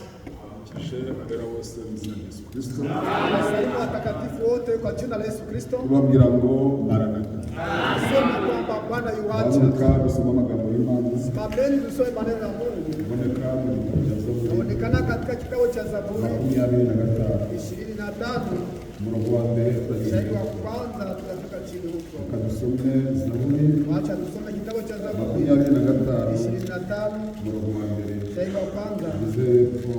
Abera bose mu izina rya Yesu Kristo. Wasalimu watakatifu wote kwa jina la Yesu Kristo. Kubabwira ngo maranatha. Sema kwamba Bwana yuacha. Haguruka dusome amagambo y'Imana Simameni tusome maneno ya Mungu. aboneka mu gitabo cya Zaburi Inaonekana katika kitabu cha Zaburi 25, 25 umurongo wa mbere mstari turagenda. wa kwanza tunafika chini huko. Reka dusome Zaburi Wacha tusome kitabu cha Zaburi 25, 25 umurongo wa mbere mstari wa kwanza tugeze hepfo,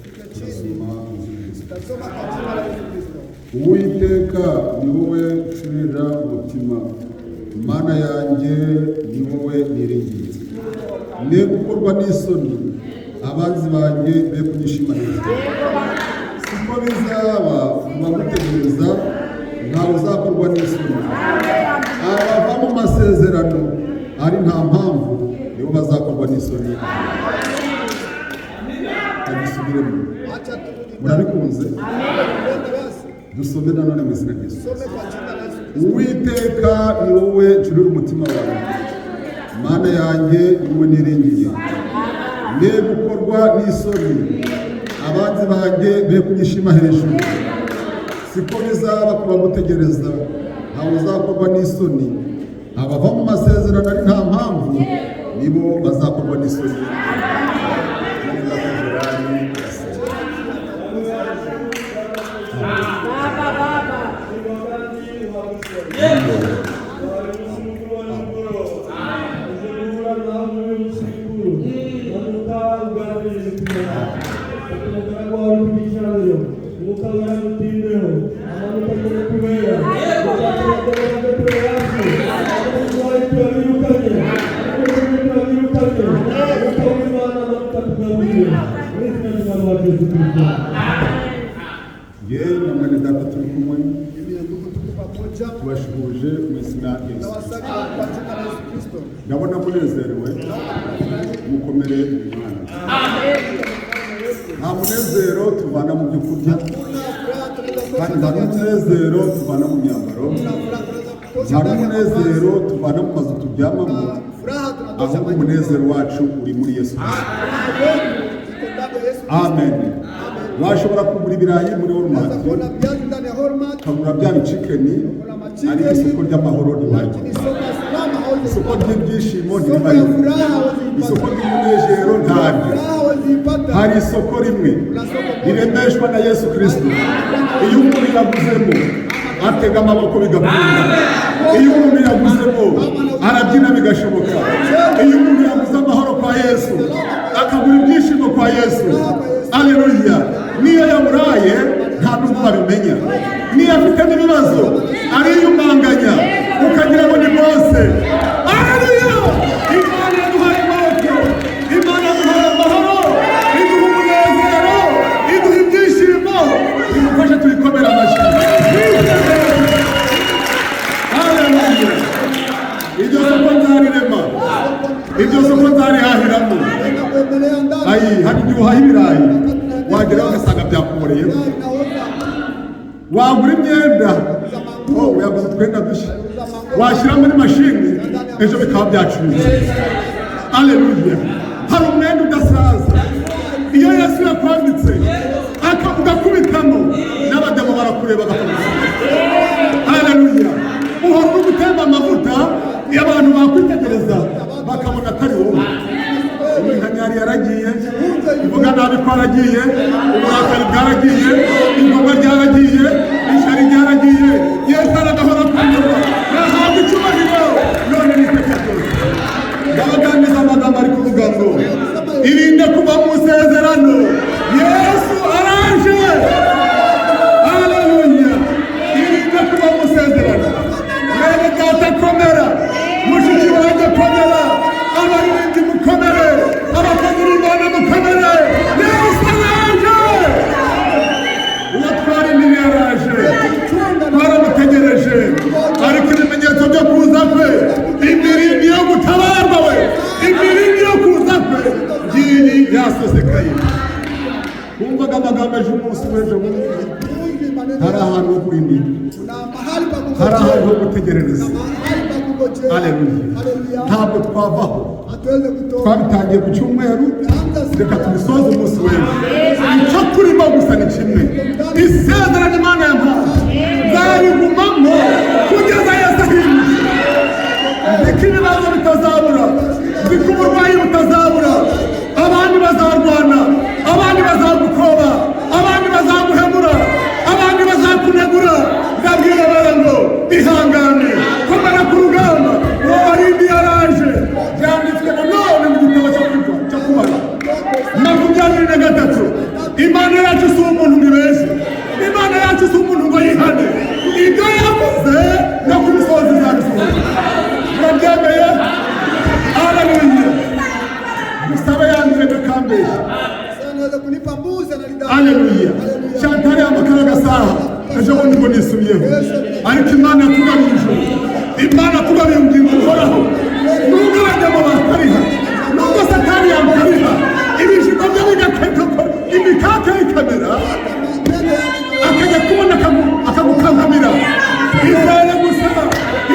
tufike chini. turasoma mu izina rya Yesu. Tutasoma kwa jina la Yesu Kristo. Uwiteka ni wowe ncurira umutima, Mana yanjye ni wowe niringiye. Ne gukorwa n'isoni, abanzi banjye be kunyishima hejuru. Siko bizaba mu bagutegereza, ntawe uzakorwa n'isoni. Abava mu masezerano ari nta mpamvu nibo bazakorwa n'isoni. Abisubiremo. Wacha turudi. Murabikunze? Twende basi. Dusome nanone mu izina rya Yesu. Tusome kwa jina la Yesu Kristo. Uwiteka ni wowe ncurira umutima wanjye, Mana yanjye ni wowe niringiye. Ne gukorwa n'isoni, abanzi banjye be kunyishima hejuru. Siko bizaba ku bagutegereza, ntawe uzakorwa n'isoni. Abava mu masezerano ari nta mpamvu nibo bazakorwa n'isoni. Yewe na mwene data turi kumwe, Mimi na ndugu tuko pamoja. tubashuhuje mu izina rya Yesu. Nawasalimu kwa jina la Yesu Kristo. Ndabona munezerewe, mukomere Imana. Nta munezero tuvana mu byo kurya, Kuna furaha tunaweza kandi kutosha nta ndani ya n'umunezero tuvana mu myambaro, Kuna furaha tunaweza kutosha nta ndani ya mavazi. n'umunezero tuvana mu mazu turyamamo, Kuna furaha tunatosha ahubwo majumba. umunezero wacu uri muri Yesu Kristo. Furaha yetu iko ndani ya Yesu Kristo. Amen. Washobora kugura ibirayi muri Unaweza Walmart, kuona viazi ndani ya Walmart, ukagura bya bicikeni, kuna ariko isoko machikeni, ry'amahoro ntiwajya. lakini soko ya salama hauwezi Isoko kupata. ry'ibyishimo Soko ya ntiribayo, furaha hauwezi isoko kupata. ry'umunezero ntaryo. Furaha hauwezi ipata. Hari isoko rimwe Kuna soko moja riremeshwa na Yesu Kristo. Iyo umuntu yaguzemo atega amaboko bigakunda, iyo umuntu yaguzemo arabyina bigashoboka, iyo umuntu yaguze amahoro kwa Yesu akagura ibyishimo kwa Yesu, aleluya! Niyo yamuraye nta n'ubwo babimenya, niyo afite n'ibibazo ariyumanganya ukagira ngo ni Mose. Aleluya! Imana yaduhaye amaboko, Imana yaduhaye amahoro, iduha umunezero, iduha ibyishimo. Nimufashe tuyikomere amashyi. Haleluya! Iryo soko nzarirema, iryo soko nzarihahiramo. Naenda kuendelea ndani. Ayi, hari igihe uhaha ibirayi, wagera Wagera ugasanga byakuboreyeho. Gari inaoza. Wagura imyenda, oh, uyaguze utwenda dushya, washyira muri mashini, ejo bikaba byacuruzwa. Aleluya! Hari umwenda udasaza. Iyo Yesu yakwambitse ugakubitamo, n'abadamu barakureba bakagusa. Aleluya! Uhora uri gutemba amavuta, iyo abantu bakwitegereza bakabona atari wowe. Iminkanyari yaragiye, ivuga nabi ko yaragiye, uburakari bwaragiye, ingoma ryaragiye, ishyari ryaragiye. Yesu aragahora kunyurwa, nahabwa icyubahiro none n'iteka ryose. Ndabaganiriza amagambo ari kuvuga ngo irinde kuva mu isezerano. Yesu araje. Haleluya! Irinde kuva mu isezerano. Mwene data, komera. Mushiki wanjye, komera. Abaririmbyi, mukomere. Abakozi b'Imana, mukomere. Yesu araje. Uwo twarindiriye yaraje, twaramutegereje, ariko ibimenyetso byo kuza kwe, imirindi yo gutabarwa we, imirindi yo kuza kwe ngiyi yasesekaye. Wumvaga amagambo ejo, umunsi w'ejo bundi. Hivi maneno. Hari ahantu ho kurindira. Kuna mahali pa Hari ahantu ho kungojea. gutegerereza. Kuna mahali pa kungojea. Haleluya! Haleluya. Ntabwo twavaho. Hatuweze kutoka. Twabitangiye ku cyumweru, reka tubisoze umunsi w'ejo. Icyo turimo gusa ni kimwe: isezerano Imana yampaye nzarigumamo kugeza Yesu ahindutse. Nzi ko ibibazo bitazabura, nzi ko uburwayi butazabura. Abandi bazarwana, abandi bazagukoba, abandi bazaguhemura, abandi bazakunegura. Ndabwira bara ngo ihangane, komera ku rugamba, uwo warindi yaraje. Byanditswe nanone mu gitabo cyo kuva cyo Kubara 23: Imana yacu si umuntu ngo ibeshye, Imana yacu si umuntu ngo yihane. Ibyo yavuze no kubisohoza izabisohoza. Murabyemeye? Haleluya! Dusabe yambere kambeshya. Sasa naweza kunipa mbuzi analidai. Aleluya! Chantal yamakara agasaha ejo bundi ngo nisubiyeho, ariko Imana yatugabiye ijuru, Imana yatugabiye ubugingo buhoraho. Nubwo abagabo bakariha, nubwo Satani yamukariha, ibijigo bye bigakeka, imikaka ikamera, akajya kubona akagukankamira, izere gusa,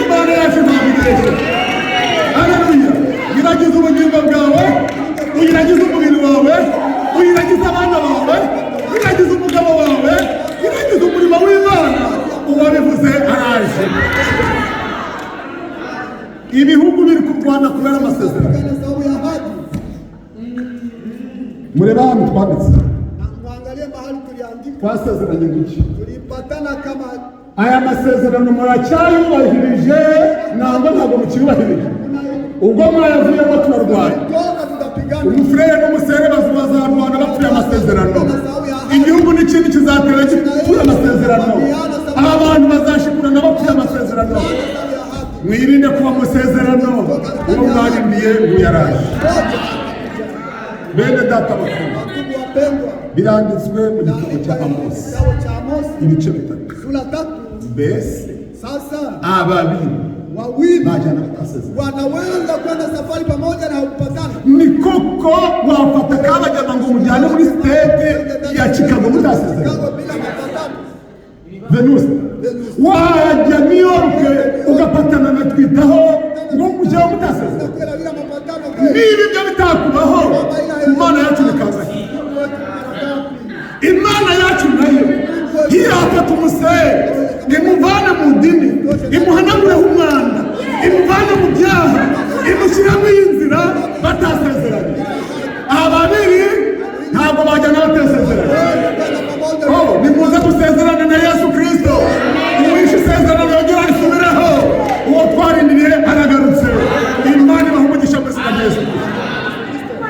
Imana yacu ntabwo ibeshya. Haleluya! Iragize ubugingo bwawe, uyiragize umubiri wawe, uyiragize abana bawe, iragize umugabo wawe, iragize umurimo w'Imana. Uwabivuze araje. Ibihugu biri kurwana kubera amasezerano. Kana sababu ya ahadi. Murebe ahantu twanditse. Na muangalie mahali tuliandika. Twasezeranye nguki? Tulipatana kama Aya masezerano muracyayubahirije ntabwo mukiyubahirije? Ubwo mwayavuyemo turarwanya. Toka tutapigana. Umufurere n'umusere bazarwana bapfuye amasezerano. Igihugu n'ikindi kizatera gipfuye amasezerano. Abantu bazashikurana bapfuye amasezerano. Sababu ya ahadi. Mwirinde kuba amasezerano. Uwo mwarindiye ubu yaraje. Ngoja. Bene data bakuru, Ndugu wapendwa, biranditswe mu gitabo cya naandika Amosi kitabu cha Amosi ibice 3. sura 3. Mbese Sasa ababiri wawili bajyana batasezerana? wanaweza kwenda safari pamoja na kupatana? Ni koko wafata Kabagema ngo mujyane muri state ya Chicago mutasezerana? Chicago bila mapatano? Venuste, wajya New York ugapatana na Twitaho ngo mujyeho mutasezerana? Kwenda bila mapatano kweli? Niba ibyo bitakubaho, Imana yacu bikaza. Mungu wetu mara ngapi? Imana yacu nayo ntiyafata umusere imuvane mu dini, imuhanagureho umwanda, imuvane mu byaha, imushyiramo iyi nzira batasezeranye. Ababiri ntabwo bajyana batasezeranye. Kwenda pamoja. Oh, nimuze gusezerana na Yesu Kristo. Uwishe isezerano yongera arisubireho. Uwo twarindiriye aragarutse. Imana ibaha umugisha mu izina rya Yesu Kristo.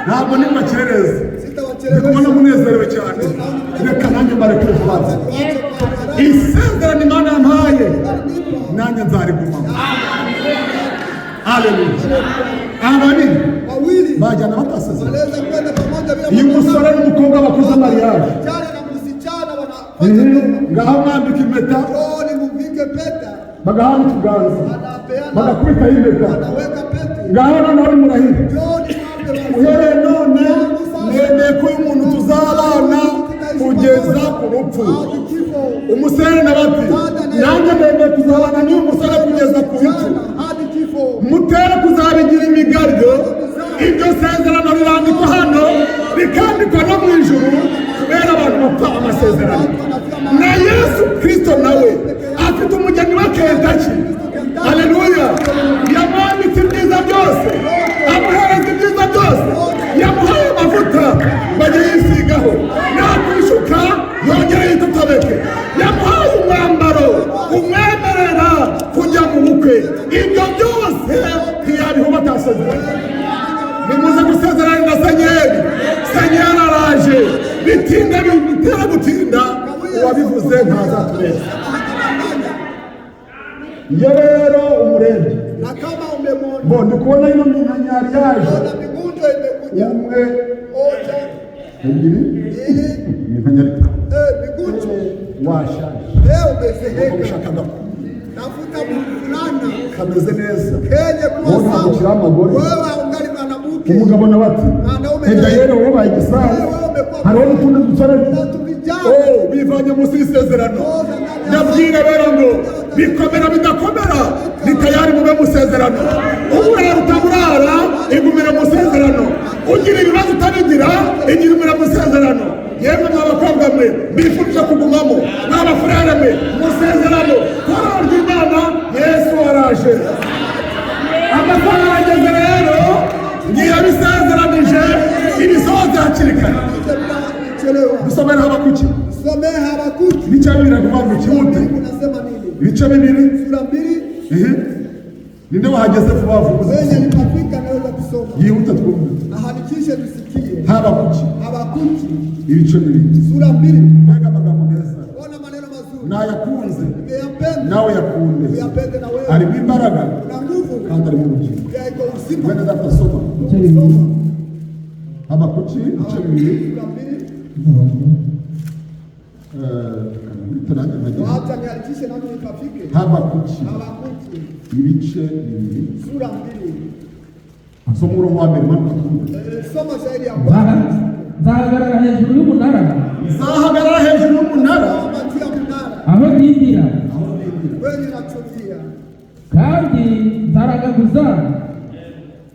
Ntabwo nibakerereza, ndi kubona Sitawachelewesha. munezerewe cyane. Reka nanjye mbarekere vuba. Tuache kwa haraka. Isezerano Imana yampaye nanjye nzarigumamo. Aleluya! Ababiri Wawili bajyana batasezerana? wanaweza kwenda pamoja bila Iyo umusore mapatano? n'umukobwa bakoze mariage, Kijana na msichana wanafanya ndoa. ngaho mwambika impeta, Njoo nimuvike pete, bagahana utuganza, anapeana, bagakubitaho impeta, anaweka pete. ngaho noneho nimurahire. Njoo nimwambe basi. Uhereye none nemeye ko uyu muntu tuzabana Kugeza ku rupfu. Hadi kifo. Umusore nawe ati nanjye nemeye kuzabana n'uyu musore kugeza ku rupfu. Kijana hadi kifo. Mutere kuzabigira imigaryo. Iryo sezerano rirandikwa hano, rikandikwa no mu ijuru, kubera abantu bapfa amasezerano. Na Yesu Kirisito nawe afite umugeni wa Kentucky. Aleluya! Yamwambitse ibyiza byose, amuhereza ibyiza byose, yamuhaye amavuta ngo ajye yisigaho, nakwishuka yongere yitotabeke. Yamuhaye umwambaro umwemerera kujya mu bukwe. Ibyo byose ntiyabiho batasezeranye. Nimuze gusezerana na Senyeri. Senyeri araje, bitinda bitera gutinda, uwabivuze ntazatubeshya. Iyo rero umurebye, Na kama umemwona, ngo ndi kubona ino minkanyari yaje, ona migunjo imekuja. Umwe, Moja, ebyiri, mbili, iminkanyari migunjo. Washaje. Umezeeka. Ushaka Tafuta fulana kameze neza. kenye kuwa Wowe ntabwo ukiri sawa. amagore. Wewe ungali mwanamke. Umugabo nawe ati Mwanaume ega nawe. yewe, wabaye igisaza, hariho n'utundi dusore. Na tuvijana. Oh, bivanye munsi y'isezerano. Ndabwira rero ngo bikomera bidakomera, ni tayari mube mu isezerano. Uburara utaburara, igumira mu isezerano. Ugira ibibazo utabigira, igumira mu isezerano. Yemwe mwa bakobwa mwe, mbifurije kugumamo. Mwa bafurere mwe, mu isezerano. Kororo ry'Imana, Yesu araje, amasaha arageze. Rero ngiye bisezeranije, ibisohoze hakiri kare. Nje bila kuchelewa. Dusomere Habakuki. Somee Habakuki. Ibice bibiri, kuvuga ngo ikihute. Unasema nini? Ibice bibiri. Sura mbili. Ehe. Ninde wahageze vuba vuba? Wenye alipofika anaweza kusoma. Yihute twumve. Aharakishe tusikie. Habakuki Habakuki ibice bibiri. sura mbili. Mbega amagambo meza! Ona maneno mazuri. Nayakunze. Nimeyapenda. Nawe yakunde. Uyapende na wewe. Harimo imbaraga Kuna nguvu. kandi harimo ubugingo. Pia iko uzima. Mwene data, soma. Ibice bibiri. Soma. Habakuki ibice bibiri. Sura mbili. Eh, nanjye mpageze. Wacha niharakishe nami nipafike. Habakuki Habakuki ibice bibiri. sura mbili. Soma umurongo wa mbere, manuka twumve. Soma shairi ya kwanza. Nzahagarara hejuru y'umunara, Nzahagarara hejuru y'umunara, Soma juu ya mnara aho ndindira, aho ndindira, kwenye nachungia, kandi nzaragaguza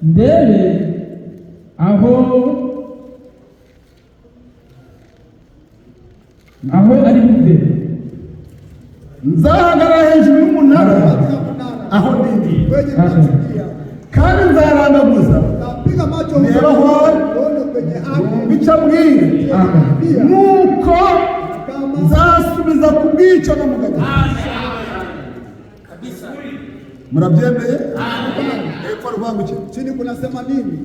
ndebe aho ari buve. Nzahagarara hejuru y'umunara, juu ya mnara aho ndindira, kwenye nachungia, kandi nzarandaguza, napiga macho ndeba aho ari, uone kwenye hapo numva icyo ambwira, pia nuko kama nzasubiza ku bw'icyo namuganye. Murabyemeye? Hepfo rwangu iki? Chini kunasema nini?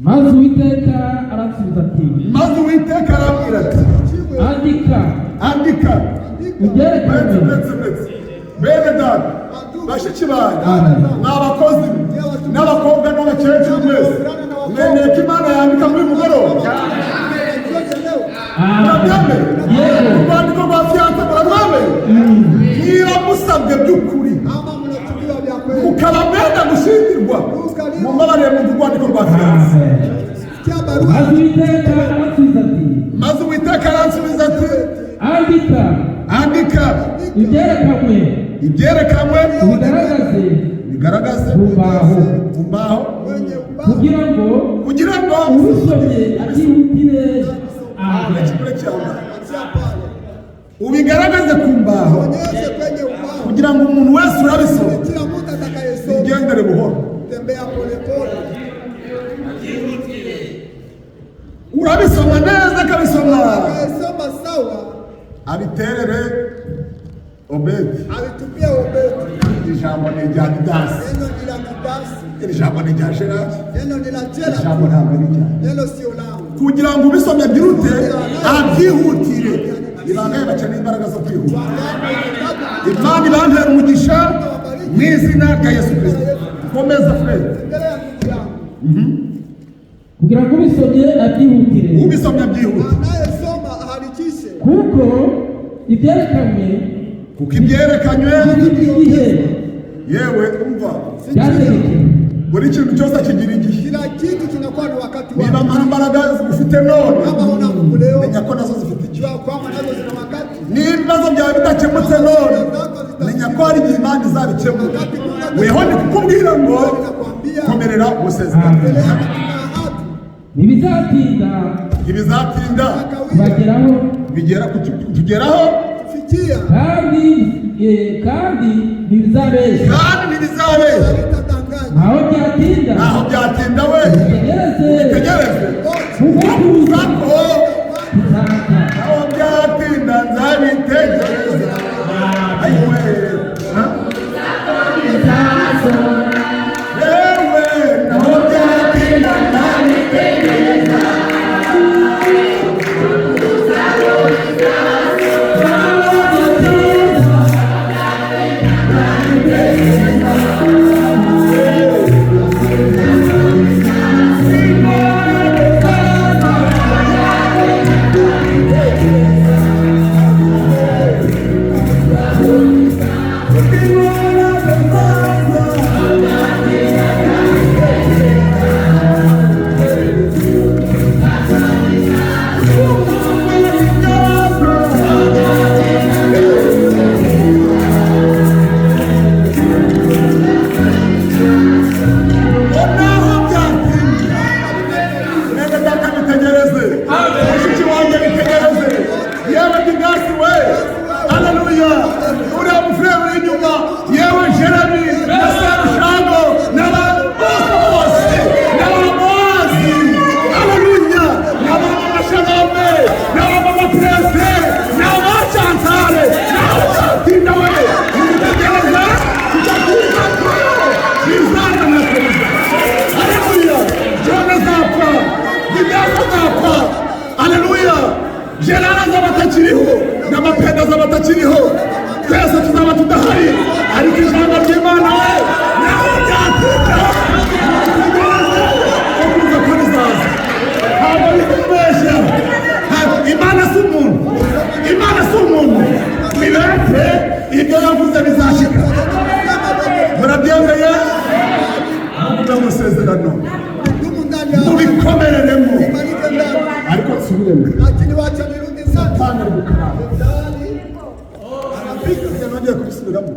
Maze Uwiteka aransubiza ati, Maze Uwiteka arambwira ati, Jiwe andika andika andika ibyerekanye. Uretse, uretse, uretse, bene data, bashiki banjye, ni abakozi n'abakobwa n'abakecuru mwese, mwemeye ko Imana yandika muri mugoroba? yote leo. Murabyemeye? Yego. Urwandiko rwa fiancé murarwemeye? Niba musabwe by'ukuri, Ama mnachukiwa vya kweli, mukaba mwenda gushyingirwa, mumbabarire mu urwandiko rwa fiancé. Sikia barua. Maze Uwiteka aransubiza ati, Maze Uwiteka aransubiza ati, andika andika ibyerekanywe, ibyerekanwe, ubigaragaze bigaragaze ku mbaho, mu mbaho, kwenye ubao, kugira ngo kugira ngo ubisomye abyihutire. Amen. Ureke aho ngaho. achia pale, Ubigaragaze ku mbaho, onyeshe kwenye ubao, kugira ngo umuntu wese urabisoma kila mtu atakayesoma, bigendere buhoro. tembea polepole, Urabisoma neza akabisoma, atakayesoma sawa, abiterere Obedi. alitupia Obedi. Iri jambo ni irya Didasi. Neno ni la Didasi, Iri jambo ni irya Gerard. neno ni la Iri Gerard, jambo ntabwo ari iryanjye. neno sio langu. Kugira ngo ubisome byihute, abyihutire. Ni bangahe bakeneye imbaraga zo kwihuta? Imana ibampera umugisha mu izina rya Yesu Kirisito. Komeza, Fred. Endelea ndugu yangu. Kugira ngo ubisomye abyihutire. Ubisomye byihute. Anayesoma aharakishe, Kuko ibyerekanywe Kuko ibyerekanywe bifite igihe yewe umva, byategekewe. buri kintu cyose kigira igihe. Kila kitu kina Inakuwa na wakati Niba wake. nta mbaraga ufite none, Kama huna nguvu leo, menya ko nazo zifite igihe. Jua kwamba nazo zina wakati. Niba ibibazo byawe bidakemutse none, menya ko hari igihe Imana izabikemura. Weho ndi kukubwira ngo komerera gusezerano. Endelea katika ahadi. Ntibizatinda Ntibizatinda Akawia kubageraho. bigera kutugeraho. Kufikia. Kandi ntibizabeshya. Kandi ntibizabeshya. Havitadanganya. Ntaho byatinda. Ntaho byatinda we. Utegereze. Utegereze. Kuko kuza kuza ko kuzaza. Ntaho byatinda, nzabitegereza. Ayiwe, ha? Yewe, ntaho byatinda, nzabitegereza. Ntaho byatinda. Naho byatinda, mwene data, bitegereze. Mushiki wanjye, bitegereze. Yewe Didasi we, haleluya, uriya mufurere uri inyuma, yewe Jeremy na Serushango n'abantu bose bose n'abamowazi, haleluya, n'abamama Shalome n'abamama Purese n'abachantare, naho byatinda we, nibitegereza kujya kuza ko bizaza na perezida. Haleluya! John azapfa, Didasi azapfa. Haleluya! Gerard azaba atakiriho, n'Amapenda azaba atakiriho. Twese tuzaba tudahari, ariko ijambo ry'Imana we, naho byatinda, tegereze ukuza ko rizaza. Ntabwo ari kubeshya. Imana si umuntu. Imana si umuntu. Ibete ibyo yavuze bizashika. Murabyemeye? Muvuga amasezerano. Dumu ndani ya ahadi. Mubikomereremo. Imarike ndani. Ariko nsubiremo. Lakini wacha nirudi sana. Satani ari gukaranga. Shetani anapika. Nongeye kubisubiramo.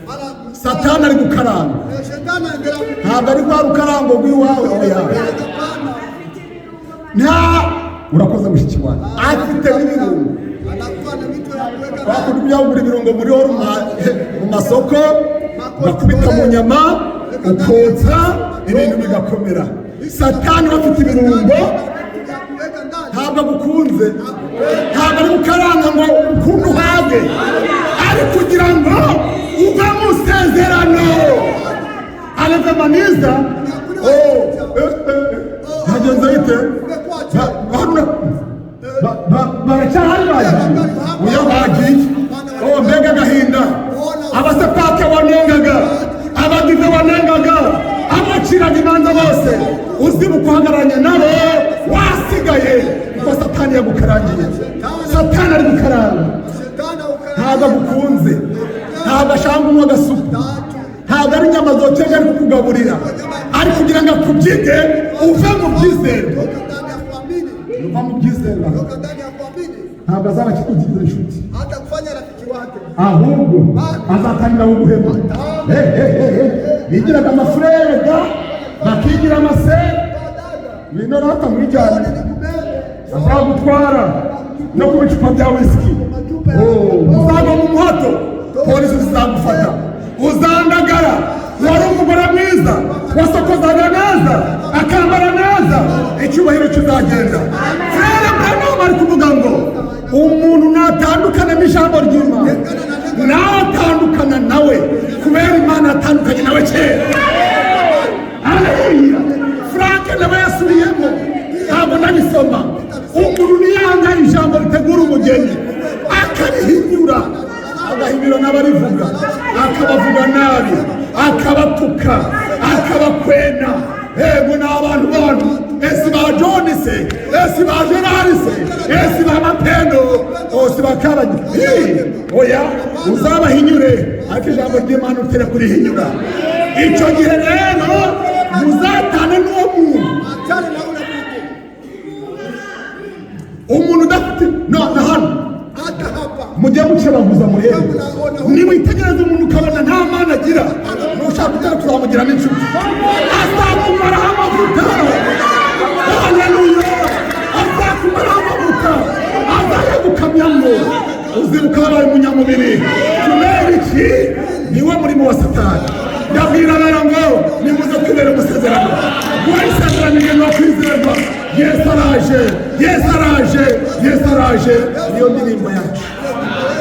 Mara Satani ari gukaranga. Shetani anaendelea kupika. Ntabwo ari rwa rukarango rw'iwawe, oya. Hapana. Nta urakoze mushiki wanjye, afite n'ibirungo. Anakuwa na vitu ya kuweka ndani. Wakunda kujya kugura ibirungo muri mu masoko, bakubita mu nyama, ukotsa ibintu bigakomera. Satani we afite ibirungo. Ya kuweka ndani. Ntabwo agukunze, ntabwo ari gukaranga ngo ukuntu uhage, ari kugira ngo uve mu isezerano. Alevemaniza hagenze bite? Baracyahari, bagiye, oya, bagiye. Oh, mbega agahinda! Abasepake wanengaga, abadive wanengaga, abaciraga imanza bose, uzibuka uhagararanye nabo wasigaye, kuko Satani yagukarangiye. Satani ari gukaranga. Shetani Ntabwo agukunze, ntabwo ashaka unywa agasupu, ntabwo ari inyama zokeje ari kukugaburira, ari kugira ngo akubyige uve mu byizerwa. Toka ndani ya kuamini. Uva mu byizerwa. Toka ndani ya kuamini. Ntabwo azaba akikugize inshuti. Hata kufanya rafiki wake. Ahubwo azatangira guhema. Bigiraga amafurere da, bakigira amasere. Dada, ngwino rata muri cyane. nikubebe. Azagutwara no ku bicupa bya wisiki. Uzagwa mu muhato, polisi zizagufata, uzandagara. Wari umugore mwiza, wasokozaga neza, akambara neza, icyubahiro kizagenda. Frère Branham ari kuvuga ngo umuntu natandukana n'ijambo ry'Imana, nawe atandukana nawe, kubera Imana atandukanye nawe kera. Haleluya! Frank nawe yasubiyemo, ntabwo nabisoma. Umuntu niyanga ijambo ritegura umugeni, akarihinyura, agahinyura n'abarivuga, akabavuga nabi, akabatuka, akabakwena. Yego, ni abantu bantu esi ba John se, esi ba Gerard se, esi ba Mapendo, esi ba Kabagi. Hi, oya, uzabahinyure, ariko ijambo ry'Imana utera kurihinyura, icyo gihe rero Muzatane n'uwo muntu. Achane na ule mtu. Umuntu udafite none hano, Hata hapa mujye mukebaguza murebe. Niwitegereza umuntu ukabona nta mana agira, nushaka ujya tuzamugira n'inshuti, azakumaraho amavuta. Haleluya! Azakumaraho amavuta, azayagukamyamo, uzibuka wabaye umunyamubiri. Kubera iki? Niwe murimo wa Satani. Ndabwira rero ngo nimuze twibere umusezerano. Wayisezeranije no kwizerwa. Yesu araje, Yesu araje, Yesu araje. Niyo ndirimbo yacu.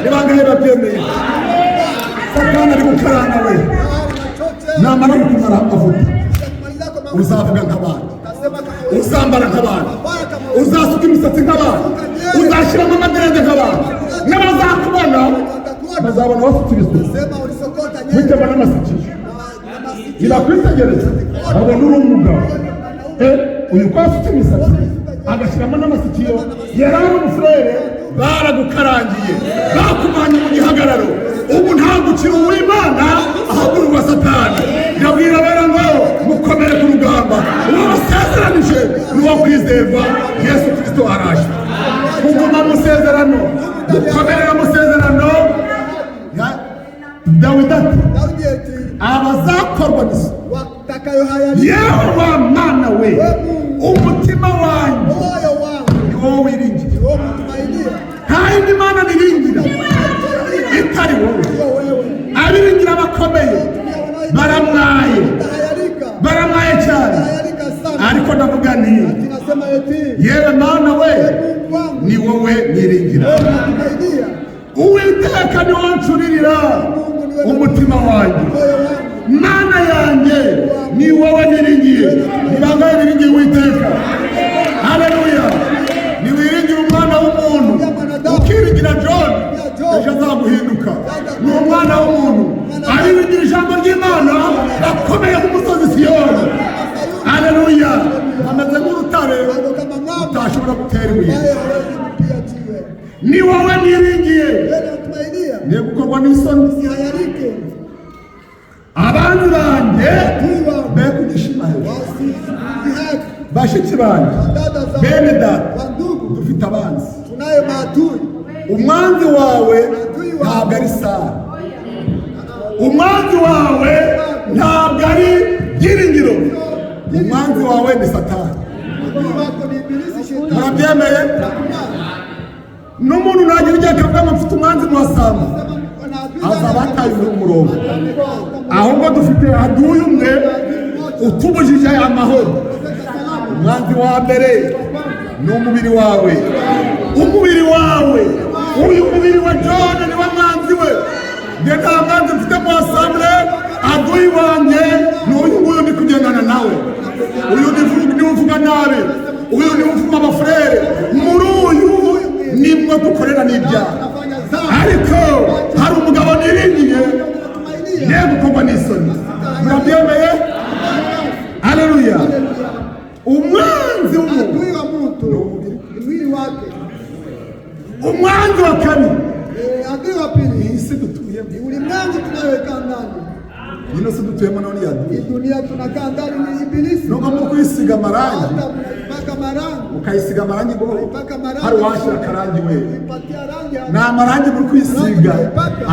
Ni bangahe babyemeye? Satani ari gukaranga we. Tayari nachoche. Namara gukumara amavuta, Kumaliza kwa mafuta. uzavuga nk'abandi, Utasema kama wewe. uzambara nk'abandi, Bwana kama wewe. uzasuka imisatsi nk'abandi, uzashyiramo amaderede nk'abandi. N'abazakubona bazabona bafite ibisuko, Sema ulisokota nywele witema n'amasikiro. na masikio. Nibakwitegereza babona uri umugabo. Uyu ko afite imisatsi agashyiramo n'amasikiyo, yari ari umufurere. Baragukarangiye, bakuvanye mu gihagararo. Ubu ntabwo ukiri uw'Imana, ahubwo uri uwa Satani. Ndabwira rero ngo mukomere ku rugamba. Uwo basezeranije ni uwo kwizerwa. Yesu Kirisito araje. Kuguma mu sezerano, gukomerera mu sezerano. Dawidi ati, Daudi eti abazakorwa n'isoni, watakayohayalika, yewe wa Mana we, umutima wanjye moyo wangu ni wowe wiringira. wewe mtumainia, Nta yindi mana niringira itari wowe. sio wewe. Abiringira abakomeye baramwaye, Tahayalika, baramwaye cyane. tahayalika sana. Ariko ndavuga nti, Tunasema eti yewe Mana we, Mungu wangu, ni wowe niringira. wewe mtumainia, Uwiteka ni wowe ncuririra umutima wanjye. moyo wangu. Mana yanjye, ni wowe niringiye. Ni bangahe biringiye Uwiteka? Haleluya! Niwiringira umwana w'umuntu, ukiringira John, ejo azaguhinduka. Ni umwana w'umuntu. Abiringira ijambo ry'Imana bakomeye nk'umusozi Siyoni. Haleluya! Bameze nk'urutare Bado kama mwamba utashobora gutera ibuye. ambaye hawezi kupiga jiwe. Ni wowe niringiye, Wewe unamtumainia, niyo gukorwa n'isoni. usihayalike. Abandi banjye Adui wangu be kugishima hejuru, wasizihaki, bashiki banjye, dada zangu, bene data, wa ndugu, dufite abanzi. tunaye maadui. Umwanzi wawe ntabwo ari Sara, umwanzi wawe ntabwo ari Byiringiro, umwanzi wawe ni Satani. Adui wako ni ibilisi shetani. Murabyemeye? N'umuntu nagira igihe akavuga ngo mfite umwanzi muhasanga, Sema na adui azaba ndani ataye umurongo. ya Ahubwo dufite aduyi umwe utubujije amahoro. Umwanzi wa mbere ni umubiri wawe, umubiri wawe. Uyu mubiri wa John niwe mwanzi we. Njye nta mwanzi mfite mu assemblée. Aduyi wanjye ni uyu nguyu ndi kugendana nawe, uyu niwe uvuga nabi, uyu niwe uvuma abafurere. Muri uyu nimwe dukorera n'ibyaha. Ariko hari umugabo niringiye, Tumainia ye gukorwa n'isoni. Murabyemeye? Haleluya! Umwanzi w'umuntu, adui wa mtu ni mwili wake. umwanzi wa kabiri, Adui wa pili iyi si dutuyemo. ni ulimwengu tunayoikaa ndani. Ino si dutuyemo nayo niyaduye. Hii dunia tunakaa ndani ni ibilisi. Nubwo muri kuyisiga amarangi, Hata mnaipaka marangi, ukayisiga amarangi ngo unaipaka marangi, hari uwashyira akarangi we, uipatia rangi ni amarangi muri kwisiga,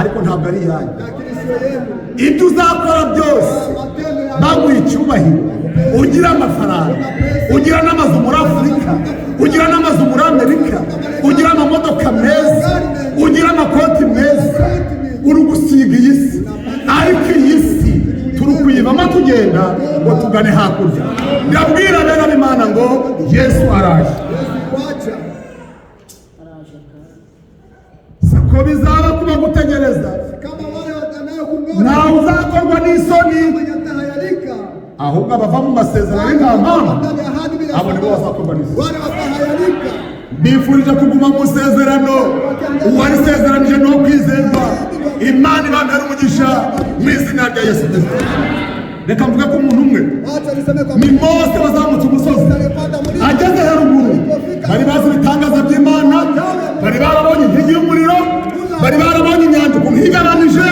ariko ntabwo ari iyanyu. lakini sio yenu. Ibyo uzakora byose, Matendo ya baguha icyubahiro, ugira amafaranga, ugira n'amazu muri Afurika, ugira n'amazu muri Amerika, ugira amamodoka meza, ugira amakoti meza, uri gusiga iyi si. Ariko iyi si turi kuyibamo tugenda ngo tugane hakurya. Ndabwira bene b'Imana ngo Yesu araje. Yesu kuacha Siko bizaba kuba gutegereza, kama wale watanayo kungoja ntawe uzakorwa n'isoni, mwenye atahayalika ahubwo abava mu masezerano y'intama, ndani ya ahadi bila abo nibo sababu. bazakorwa n'isoni. Wale watahayalika. Mbifurije kuguma mu isezerano. Uwarisezeranije ni uwo kwizerwa. Imana ibambere umugisha mu izina rya Yesu Kristo. Reka mvuge ko umuntu umwe Wacha niseme kwa ni Mose wazamutse umusozi. aliyepanda mlima Ageze haruguru, bari bazi ibitangaza by'Imana, bari barabonye inkingi y'umuriro, bari barabonye inyanja ukuntu igabanije,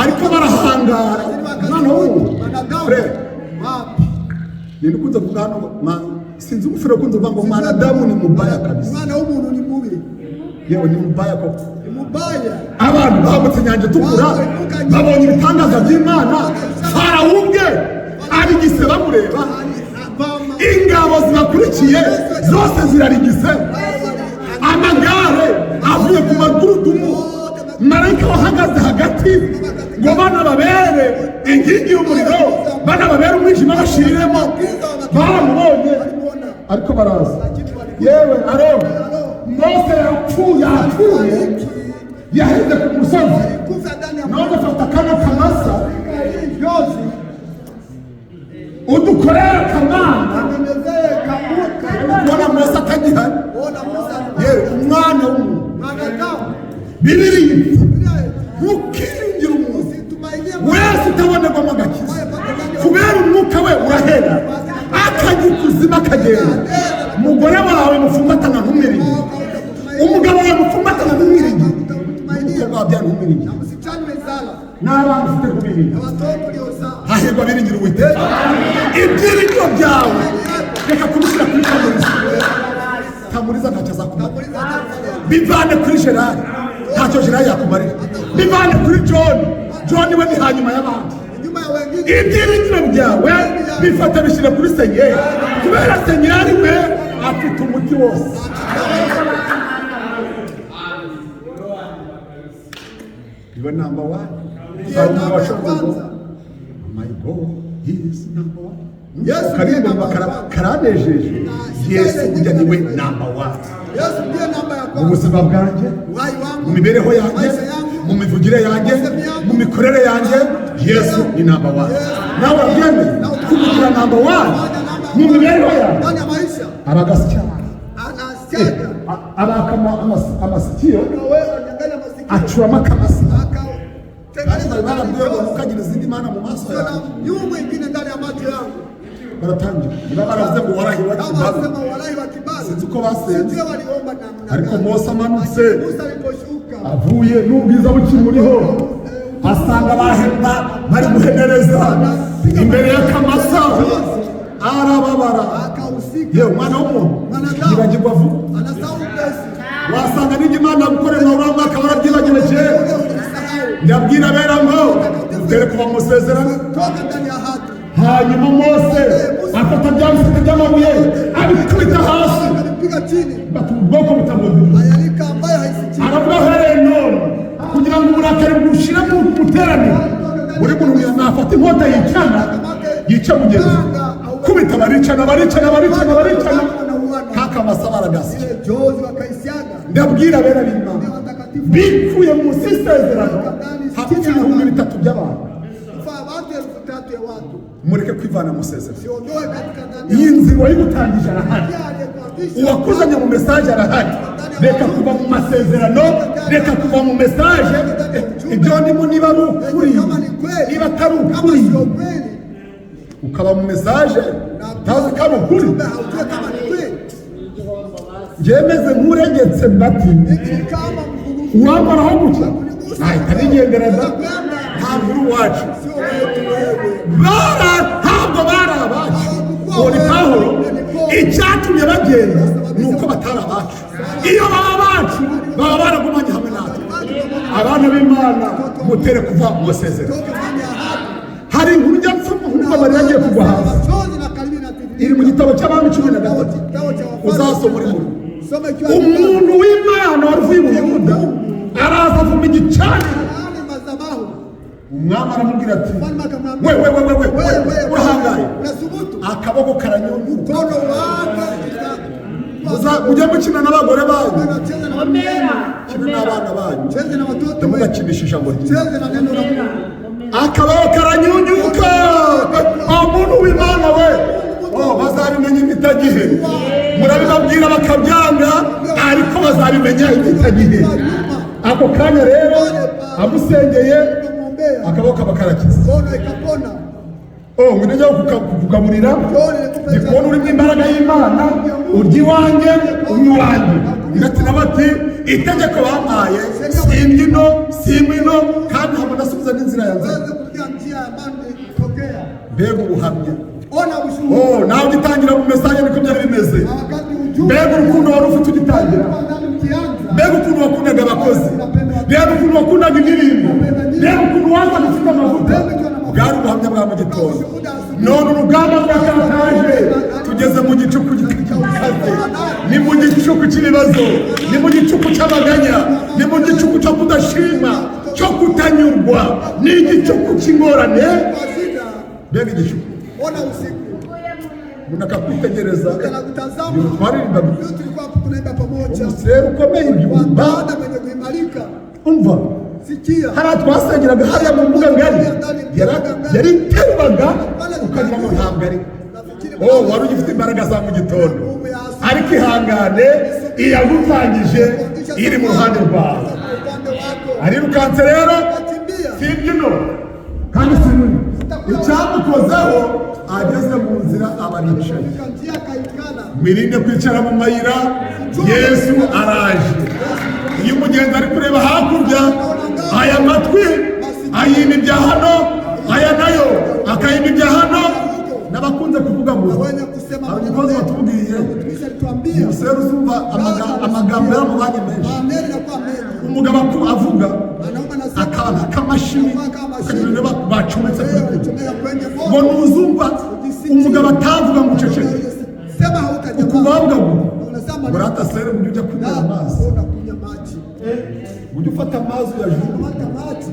ariko barahangara. Umwana w'ubu wanadamu frere, wapi? ukunze kuvuga hano sinzi umufiro ukunze kuvuga ngo mwanadamu ni mubaya kabisa. Mwana w'umuntu ni mubi. Yewe, ni mubaya koko. Ni mubaya. Abantu bambutse inyanja itukura, babonye ibitangaza by'Imana, Farawo ubwe arigise bamureba, ingabo zibakurikiye zose zirarigise, amagare avuye ku magurudumu, marayika wahagaze hagati ngo bana babere inkingi y'umuriro, bana babere umwijima bashiriremo, baramubonye, ariko baraza. Yewe, aro Mose yapfuye, yapfuye, yaheze ku musozi. Kufa ndani ya None fata kano kamasa yozi udukorere akamana. Tengenezee kamuka. Kubona Mose atagihari. Ona Musa. Yewe, umwana w'umuntu, Mwanadamu. Bibiliya, Biblia ntukiringire umuntu usitumainie wese utabonerwamo agakiza, kubera umwuka we urahera, akajya ikuzimu akagenda. Umugore wawe mufumbatana ntumwiringire, umugabo wawe mufumbatana ntumwiringire, umukobwa wabyara ntumwiringire, na msichana umezala n'abana ufite kubiringira. Na watoto uliozaa. Hahirwa abiringira Uwiteka. Ibyiringiro byawe reka kubishyira kuri Kamuriza. Kamuriza ntacyo azakumarira. Muuliza hata Bivane kuri Gerard, ntacyo Gerard yakumarira. Bivane kuri John, John we ni hanyuma y'abandi. Nyuma ya wengine. Ibyiringiro byawe bifata, bishyira kuri Senyeri, kubera Senyeri we afite umuti wose. Iwe number one. Hari umuntu washoboye ngo my God is number one. Yesu karirimbo ndiye number one. Karanejeje. Yesu burya niwe number one Yesu ndiye namba ya mu kwanza. buzima bwanjye, Uhai wangu, mu mibereho yanjye, maisha yangu, mu mivugire yanjye, mu mikorere yanjye. Yesu ni number one. Nawe urabyemeye kuvugira number one mu mibereho yawe? Ndani ya maisha Aragasya, anasiaga. Abaka amasikiyo, Wewe anyangalia masikio. Acuramo akamasa. Akatengeneza Barabwiye ngo ndani ntukagira izindi mana mu maso sio yawe. na miungu ingine ndani ya macho yangu. Baratangira, niba baravuze ngo warahiwe Kama kibazo, wasema walai wa kibali. Sinzi uko basenze. Sijui waliomba namna Ariko gani. Mose amanutse, Musa aliposhuka avuye n'ubwiza bukimuriho, asanga bahemba bari guhenereza imbere y'akamasa, arababara. Akahusika. Yewe, umwana w'umuntu yibagirwa vuba. Anasahau upesi. Wasanga n'ibyo Imana yagukorera uriya mwaka warabyibagiwe kera. Ule ulisahau. Ndabwira abera ngo utere kuva mu masezerano. Toka ndani ya hati. Hanyuma Mose afata bya bisate by'amabuye, abikubita hasi. Alipiga chini. Bati ubwoko butamwumvira. Ayalika ambayo haisikii. Aravuga ahereye none, kugira ngo uburakari bwushire mu muteraniro, buri muntu nafata inkota yicana, yica mugenzi we. Kubita, baricana, baricana, baricana, baricana, kakamasa baragasya. Ile jozi wakaisiaga. Ndabwira abera b'Imana bikuye munsi y'isezerano, hapfa 3000 by'abantu. Kufa watu 3000 ya watu. Mureke kwivana mu isezerano. Siondoe katika ndani Iyi ya nzira wayigutangije arahari, Ndiye aliyekuanzisha. uwakuzanye mu message arahari. Reka kuva mu masezerano, reka kuva mu message. Ibyo ndimo niba ari ukuri, Kama ni kweli, niba atari kama ukuri, sio kweli, ukaba mu message utazi ko ari ukuri. kumbe haujue kama ni kweli. Njyemeze nk'uregetse mbati. Mimi ni kama mvuguvugu. Uwambaraho gutya nahita nigendereza. Ntabwo uri uwacu. Sio wetu wewe. Bara ntabwo bari abacu. Uwo ni Pawulo. Icyatumye bagenda ni uko batari abacu. Iyo baba abacu baba baragumanye hamwe natwe. Abana b'Imana, mutere kuva mu masezerano. Toka ndani ya hati. Hari inkuru njya nsoma nkumva amarira agiye kugwa hasi. Machozi na karibu na tiririka. Iri mu gitabo cy'Abami 13. Kitabu cha Wafalme. Uzasoma uri mu rugo. Soma ikiwa Umuntu w'Imana wari uvuye mu Buyuda araza avuma igicaniro. Laani madhabahu. Umwami aramubwira ati Mfalme akamwambia, we we we we we, wewe, wewe, urahangaye. Unasubutu. Akaboko karanyunyuka. Mkono wako Mujye mukina n'abagore banyu, unacheza na watu wenu. kina n'abana banyu, Cheze na watoto wenu. ntimugakinishe ijambo ryiza. Cheze na neno la Mungu. Akaboko karanyunyuka. Umuntu w'Imana we, oh, bazabimenya impitagihe. Murabibabwira bakabyanga, ariko bazabimenya impitagihe. Ako kanya rero amusengeye, Ukamwombea. akaboko kaba karakize. Mkono ikapona. Oh, ngwino njya kukugaburira, ndi kubona urimo imbaraga y'Imana, urya iwanjye, unywa iwanjye. Ndetse nawe ati itegeko bampaye simbwa ino, simbwa ino, kandi ntabwo ndasubiza n'inzira yanjye. Uweze kurudia njia ya amani ilitokea. Mbega ubuhamya! Ona ushuhuda. Oh, nawe ugitangira mu message niko byari bimeze. Na wakati ujumbe Mbega urukundo wari ufite ugitangira, ulikuwa ndani ukianza, mbega ukuntu wakundaga abakozi, mbega ukuntu wakundaga indirimbo, mbega ukuntu wazaga ufite amavuta. Bwari ubuhamya bwa mu gitondo. None urugamba rwakataje, tugeze mu gicuku gikaze, ni mu gicuku cy'ibibazo, ni mu gicuku cy'amaganya, ni mu gicuku cyo kudashima, cyo kutanyurwa, ni igicuku cy'ingorane. kwa shida, Mbega igicuku! ona usiku Umuntu akakwitegereza. Anakutazama. Ibintu twaririmbaga, Leo tulikuwa tunaimba pamoja, umusere ukomeye ibyumba. baada mwenye kuimarika, Umva, sikia hariya twasengeraga, hariya mu mbuga ngari, yariterwaga ukagira ngo ntabwo ari. Nafikiri Oh, wari ugifite imbaraga za mu gitondo, ariko ihangane, iyagutangije iri mu ruhande rwawe. kwa upande wako, Arirukanse rero, akimbia si imbyino kandi si nini. Icyamukozeho, ageze mu nzira aba aricaye. fika njia akaikala. Mwirinde kwicara mu mayira, Yesu araje. Iyo umugenzi ari kureba hakurya, aya matwi ayima ibya hano, aya nayo akayima ibya hano. N'abakunze kuvuga ngo Wenye kusema hari umukozi watubwiye, mtumishi alituambia umusore uzumva amagambo yaramubanye menshi. maneno yanakuwa mengi, Umugabo avuga anaume anasema akantu k'amashini, ukagira ngo bacometse kuri wewe kure, ulichomeka kwenye ngo moto, nuzumva umugabo atavuga ngo uceceke, sema hautanyamaza. ukubavuga ngo Unasema murata sere, ujye ujya kunywera amazi, unakunywa maji, ujye ufata amazi uyajugunye. hata maji.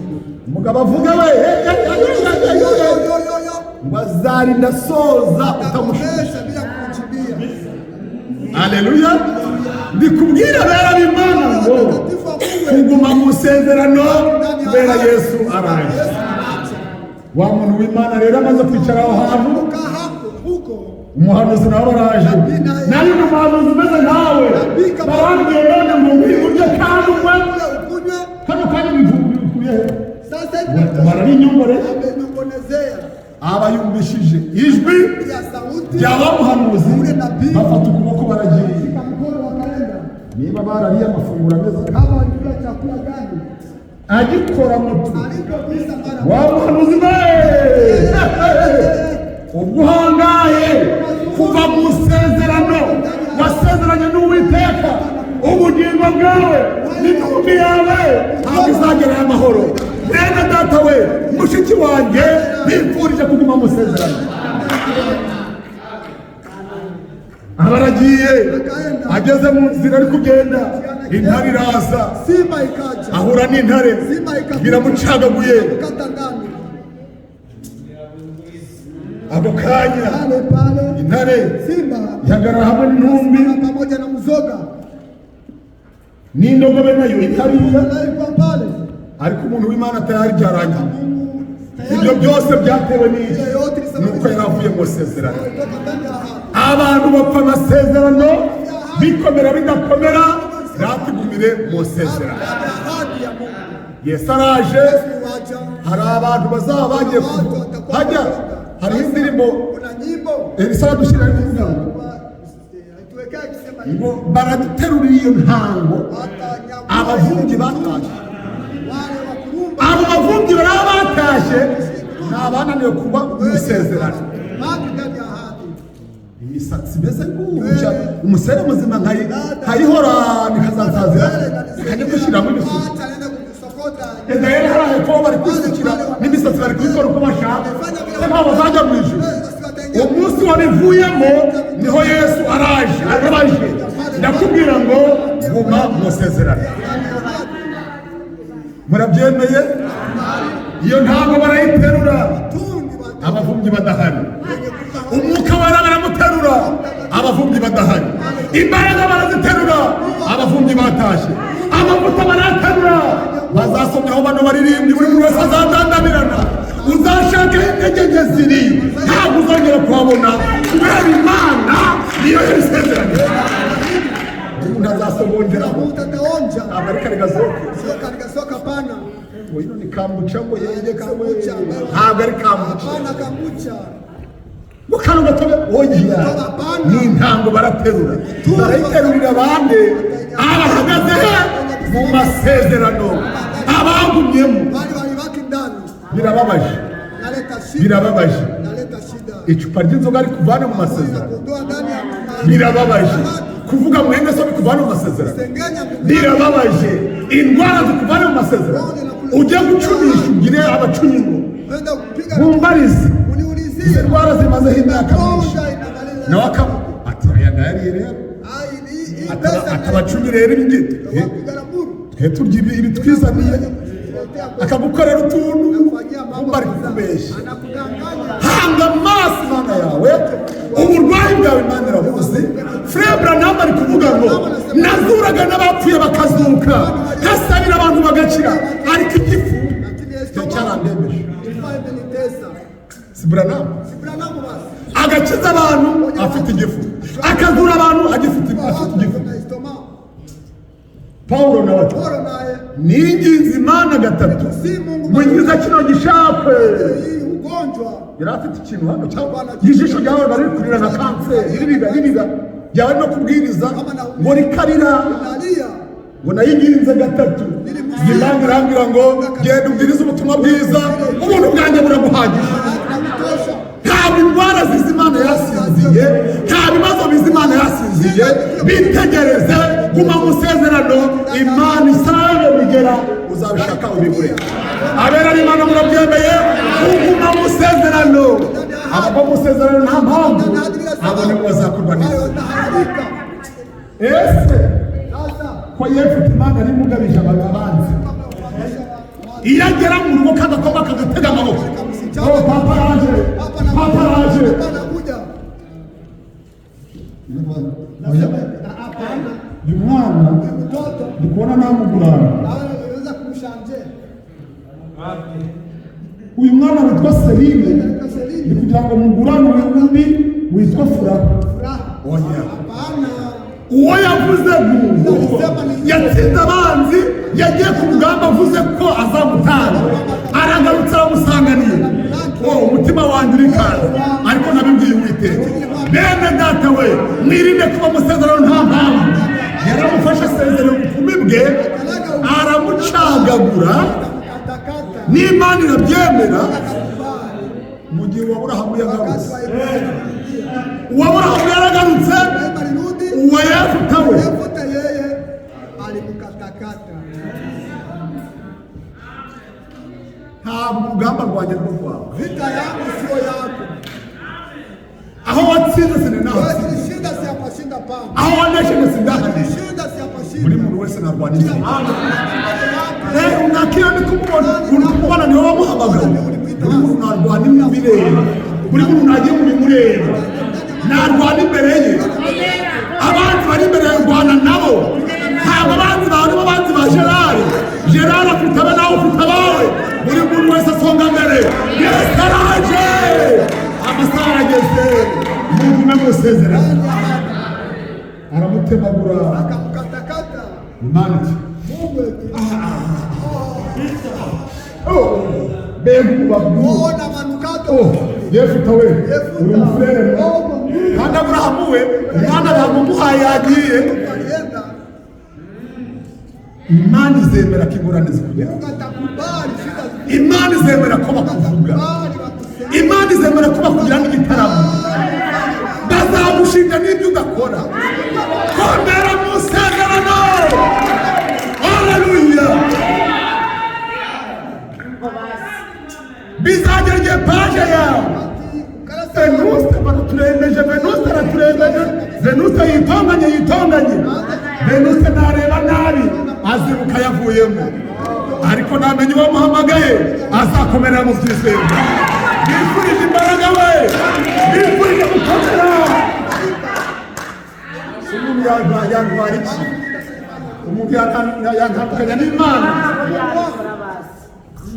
Umugabo avuga we, eh, eh, eh, eh, eh, Yo, eh, yo, eh, yo, yo, yo. ngo azarinda asoza utamushuka. Atakomesha bila kumjibia. Aleluya! Ndikubwira bera b'Imana ngo Watakatifu wa Mungu, kuguma mu isezerano ndani ya kubera ahadi. Yesu araje. Yesu anaje. Wa muntu w'Imana rero amaze kwicara aho hantu, Kaa hapo huko, umuhanuzi nawe araje. Nawe ni umuhanuzi umeze nkawe, barambwiye none ngo ngwino urye kandi unywe. ule ukunywe. Kano kanya bikuye he? Sasa hivi Barabinyongore. amenongonezea Aba yumvishije ijwi ya sauti rya wa muhanuzi, bafata ukuboko baragiye. shika mkono wakaenda. Niba barariye amafunguro ameze, Kama walikula chakula gani? agikora mutu Alipogusa mara wa muhanuzi we, ubwo uhangaye kuva mu isezerano wasezeranye n'Uwiteka, ubugingo bwawe n'intumbi yawe ntabwo izagerayo amahoro. Mwene data we, mushiki wanjye, bifurije kuguma mu isezerano. Aba aragiye, ageze mu nzira ari kugenda, intare iraza. Simba ikaja, Ahura n'intare, simba ikakuja, biramucagaguye. kata ndani Ako kanya pale pale, intare simba ihagarara hamwe n'intumbi na pamoja na mzoga n'indogobe nayo iri hariya. na ilikuwa pale. Ariko umuntu w'Imana tayari byarangiye. Mungu Ibyo tayari byose byatewe n'iki? Nuko yari avuye mu isezerano. alitoka ndani ya ahadi. Abantu bapfa amasezerano, bikomera bidakomera, ratigumire mu isezerano. Ndani ya ahadi ya Mungu. Yesu araje. Yesu waja, Hari abantu bazaba bagiye watu kuvuga watakuwa hajya wameokoka. hariho indirimbo Kuna nyimbo Elisa aradushyira kuvuga ngo tuwekea ikisema hivi, ngo baraduterurira iyo ntango watanyakua abavumbyi batashye. wale wa kurumba Abo bavumbyi baraba batashye ni abananiwe kuba mu isezerano. baki ndani ya ahadi. Imisatsi imeze gutya, umusore muzima nkayihorana ikazasazira, ikajya gushyiramo ibisuko. Acha naenda kujisokota. Edayeri hariya hepfo bari kwisukira n'imisatsi, bari kubikora uko bashaka, se ntabwo bazajya mu ijuru. Umunsi wabivuyemo niho Yesu araje, arabaje. Ndakubwira ngo guma mu isezerano. Murabyemeye? Iyo ntabwo barayiterura abavumbyi badahari, umwuka wera baramuterura abavumbyi badahari, imbaraga baraziterura abavumbyi batashye, amavuta baraterura. Bazasomyaho bano baririmbyi, buri muntu wese azadandabirana. Uzashaka intege nke ziri, ntabwo uzongera kuhabona, kubera Imana niyo yabisezeranye. Umuntu azasogongeraho. Utataonja Ntabwo ari kare gasohoke. sio katika soka, hapana. Ngo ino ni kambuca, ngo yegetse we. Kambucha ambayo- Ntabwo ari kambuca. Hapana kambucha. Ngo kano gatobe, oya, ni intango baraterura. Barayiterurira bande? Abahagaze he mu masezerano, abagumyemo. Wale walibaki ndani Birababaje. naleta shida. Birababaje. Naleta shida. Icupa ry'inzoga rikuvana mu masezerano. Inakuondoa ndani ya Birababaje kuvuga mwene so bikuvana mu masezerano. Sengenya ndugu. Birababaje indwara zikuvana mu masezerano, ujye gucunisha ugire abacunyi ngo Wenda kupiga. Mumbarize izi Uniulizie. ndwara zimazeho imyaka myinshi. Magonjwa inamaliza. Nawe akaba ati aya ndayariye rero. Ai, hii pesa. Atabacunyi rero ibingiti Wapiga na muru. Twe turya ibitwizaniye, akagukorera utuntu kumba ari kukubeshya. Anakudanganya. Hanga amaso Imana yawe, uburwayi bwawe Imana irabuzi. Frère Branham ari kuvuga ngo nazuraga n'abapfuye bakazuka, nkasabira abantu bagakira, ariko igifu Lakini cyo estomac cyarandembeje. ilikuwa imenitesa. Si Branham? Si Branham basi. Agakiza abantu afite igifu, akazura abantu agifite Kwa afite watu igifu. na estomac. Pawulo nawe ati Paulo naye ninginze Imana gatatu si Mungu ngo nkiza kino gishapwe. Hii ugonjwa. Yari afite ikintu hano cyangwa ijisho ryawe bari kurira na kanseri ririga ririga byaba no kubwiriza ngo rikarira. Nalia. Ngo nayinginze gatatu, Imana irambwira ngo genda ubwirize ubutumwa bwiza, ubuntu bwanjye buraguhagije. Inakutosha. Ntabwo indwara ziza Imana yasinziye, nta bibazo biza Imana yasinziye. Bitegereze, guma mu isezerano, Imana isabe bigera uzabishaka ubibure. Abera b'Imana, murabyemeye kuguma mu isezerano? Abava mu isezerano nta mpamvu, abo nibo bazakorwa neza. Hayo taharika. Ese Sasa ko Yefute Imana ari mugabije abanzi, iyo agera mu rugo kagakoma kagatega amaboko, oh, papa araje, papa papa araje. Papa anakuja. Oya. Hapana. Uyu mwana Huyu mtoto ndi kubona namugurana. naweza kumshanje. Uyu mwana witwa Serine Katika Selini ni kugira ngo mugurane uyu undi witwa Furaha. Furaha. Oya. Hapana. Uwo yavuze ngo yatsinze abanzi, yagiye ku rugamba avuze ko azamutanga, aragarutse aramusanganiye. Oh, umutima wanjye urikanze, ariko nabibwiye Uwiteka. Bene data we, mwirinde kuba amasezerano nta mpamvu. Yaramufashe asezerera ubukumi bwe, aramucagagura. Katakata. N'Imana irabyemera. Akakubali. Mu gihe uwaburahamu Wakati yagarutse, wa Ibrahimu alirudia. Uwaburahamu yaragarutse. Ibrahimu alirudi. Uwa Yefuta we Yefuta yeye alimkatakata. Ntabwo urugamba rwanjye rwo rwawe. Vita yangu sio yako. Aho watsinze sininahatsinze. Wewe ulishinda, si hapashinda pana. Aho wanesheje sindahanesha. Ulishinda, si hapashinda. Buri muntu wese narwana Kila inzira. mtu ana Rero nakira ndi kumubona, uri kumubona niwe wamuhamagaye. Buri muntu narwana ibireba, buri muntu nagiye mu bimureba narwana imbere ye. Abanzi bari imbere yawe rwana nabo. Ntabwo abanzi bawe nibo banzi ba Gerard. Gerard afite abe, nawe ufite abawe. Buri muntu wese asonga mbere. Yesu araje, amasaha arageze, mugume mu isezerano. Aramutemagura. Akamkatakata. Imana iti Mungu eti. "Oh, mbega umubavu!" Ona manukato. Oh, Yefuta we, Yefuta. uri umufurere. Oh, Mungu. Kandi Aburahamu we, umwana bamumuhaye yagiye. Alienda. Imana izemera ko ingorane zikugeraho. Mungu atakubali shida zikugere. Imana izemera ko bakuvuga. Atakubali bakuseme. Imana izemera ko bakugira n'igitaramo, bazagushinja n'ibyo udakora. Komera mu isezerano. Haleluya! Bizagera igihe page yawe Ati, ukarasa. Venuste baraturembeje, Venuste araturembeje. Venuste yitonganye, yitonganye. Venuste nareba nabi azibuka yavuyemo, ariko namenye uwamuhamagaye azakomerera mu byizerwa. Bifurije imbaraga we, bifurije gukomera. Umuntu yantwara iki? Umuntu yantandukanya n'Imana?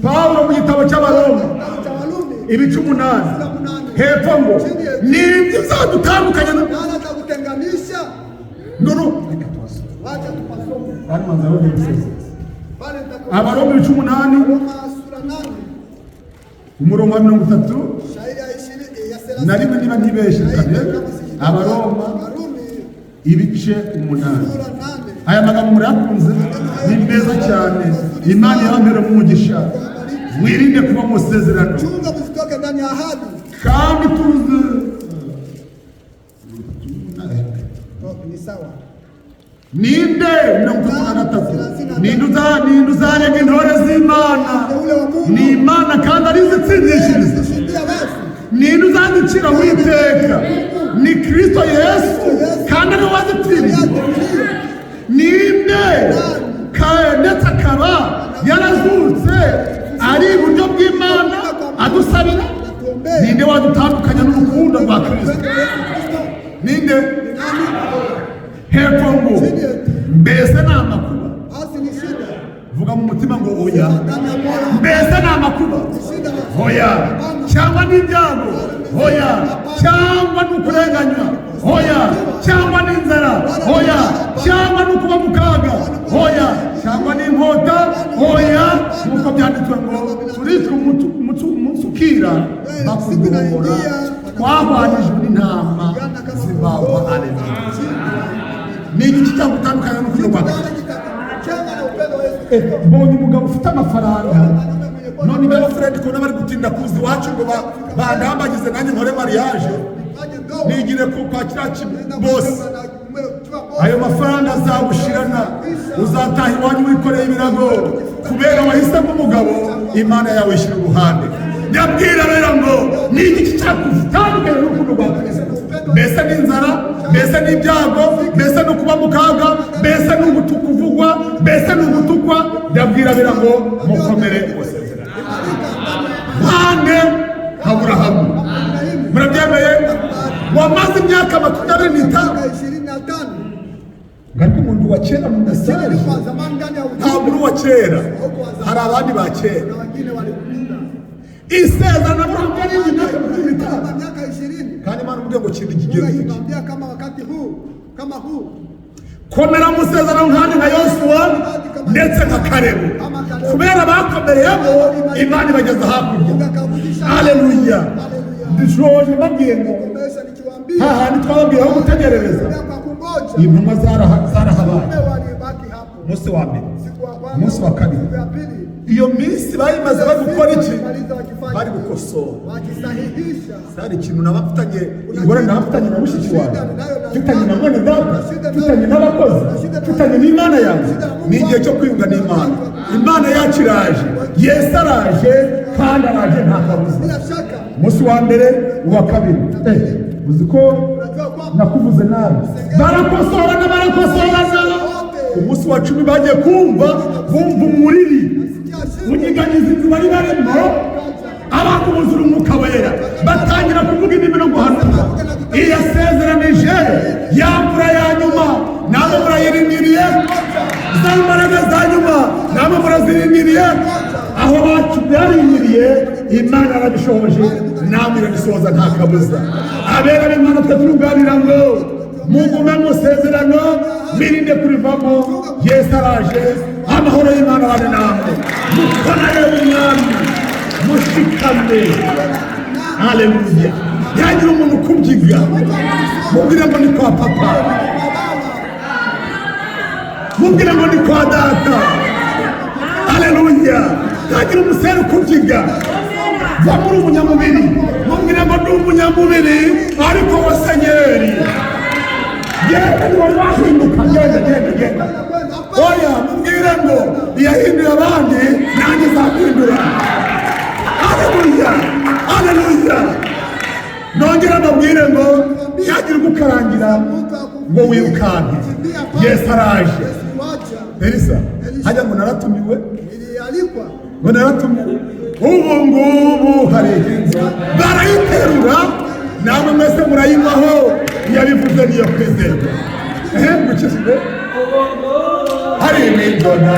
Pawulo mu gitabo cy'Abaroma Kitabu cha Warumi ibice 8 sura 8. hepfo ngo nibyo uzadutandukanya Nani atakutenganisha? nuru. Wacha tupasome. Barimanza bagiye gusoza. Pale nitakuwa. Abaroma ibice 8, Roma sura 8 umurongo wa 31 shairi ya 20 ya 31, niba ntibeshe Shairi kane. kama sijui. Abaroma Warumi ibice 8. sura 8. Aya magambo murayakunze, ni meza cyane. Imana yabampera umugisha. Mwirinde kuba mu isezerano. Chunga msitoke ndani ya ahadi. Kandi tuzi. Oh, ni sawa. Ninde 33, ninde uzarega intore z'Imana? Ni Imana kandi arizo itsindishiriza. Alishindia basi. Ninde uzandicira witeka? Ni Kristo Yesu kandi ariwe wazipfiriye. Ninde ndetse akaba yarazutse, ari iburyo bw'Imana adusabira? Ninde wadutandukanya n'urukundo rwa Kristo? Yesu Kristo. Ninde? Nani? Hepfo ngo mbese ni amakuba? Basi ni shida. Vuga mu mutima ngo oya. Ndani ya moyo Mbese ni amakuba? ni shida basi. Hoya. Cyangwa n'ibyago? Hoya. Cyangwa n'ukurenganywa? Hoya. Cyangwa n'inzara? Hoya. Cyangwa n'ukuba mu kaga? Hoya. Cyangwa n'inkota? Hoya. Nk'uko byanditswe ngo turicwa umunsi ukira, bakuduhora, twahwanijwe n'intama zibagwa. Aleluya! Ni igiki cyagutandukanya n'urukundo rwa Kristo? Changa na upendo wa Yesu. Mbonye umugabo ufite amafaranga, none ibyo Fred kubona bari gutinda kuza iwacu ngo bandambagize nanjye nkore mariage, Fanye ndoa. nigire ku kwa kiriya bose. Na chua bosi. Ayo mafaranga azagushirana, uzataha iwanyu wikoreye ibirago kubera wahisemo umugabo Imana yawe ishyira uruhande. Nyabwira rero ngo ni igiki cyagutandukanya n'urukundo rwa Kristo? Mbese n'inzara? Mbese n'ibyago? Mbese no kuba mu kaga? Mbese ni kuvugwa? Mbese ni ugutukwa? Ndabwira bera ngo mukomere musezerano mpande Aburahamu. Murabyemeye? Wamaze imyaka 25. Miaka 25. Ariko umuntu wa kera mu message Kwa zamani ndani ya ntabwo ujumbe uri uwa kera, hari abandi ba kera. Na wengine walikupita. Isezerano Aburahamu yari imyaka 25. Kama miaka 20. Kandi Imana umubwiye ngo kintu Mungu ikigero iki. akimwambia kama wakati huu kama huu. Komera mu isezerano nkandi nka Yosuwa ndetse nka Karebu, kubera bakomereyemo Imana ibageza hakurya. Mungu akavukisha. Haleluya! Ndishoje mbabwiye ngo Komesha nikiwaambia hahandi twababwiye aho gutegerereza, kwa kungoja. intumwa zarahabaye. Mume walibaki hapo. Umunsi wa mbere, Siku ya kwanza, umunsi wa kabiri, siku ya pili. Iyo minsi bayimaze bari gukora iki? Walimaliza wakifanya Bari gukosora. wakisahihisha. Hari ikintu nabafitanye ingorane, nabafitanye na mushiki wawe, mfitanye na mwene data, mfitanye n'abakozi, mfitanye n'Imana yanjye. Ni igihe cyo kwiyunga n'Imana. Imana yacu iraje, Yesu araje kandi araje nta kabuza. Bila shaka Umunsi wa mbere, uwa kabiri, uzi ko unajua kwamba nakuvuze nabi, barakosorana, barakosorana. Umunsi wa 10 bagiye kumva, bumva umuriri sikia shida unyiganyiza inzu bari barimo, abantu buzura Umwuka Wera, batangira kuvuga indimi no guhanura. Iyasezeranije ya mvura ya nyuma, namwe murayirindiriye. Za mbaraga za nyuma, namwe murazirindiriye. Aho bacu byarindiriye, Imana yarabishohoje, namwe irabisohoza nta kabuza. Abera b'Imana, twe turuganira ngo mugume mu sezerano, mwirinde kurivamo. Yesu araje. Amahoro y'Imana abane namwe. Mukorere umwami mushikame. Haleluya! Yagira umuntu ukubyiga, mubwire ngo ni kwa papa, mubwire ngo ni kwa data. Haleluya! Yagira umusore ukubyiga, va muri umunyamubiri, mubwire ngo ndi umunyamubiri ariko wa senyeri. Genda, ntiwari wahinduka. Genda, genda, genda. Oya, mubwire ngo iyahinduye abandi nanjye izaguhindura. Haleluya, haleluya! Nongera mbabwire ngo yagira ugukarangira ngo wirukanke, Yesu araje. Yesu wacha. Elisa hajya ngo naratumiwe. Nilialikwa. Ngo naratumiwe. Ubu ngubu hari inzu barayiterura, namwe mwese murayinywaho. Yabivuze niyo kwizerwa. Ehe, gukizwe hari imigona.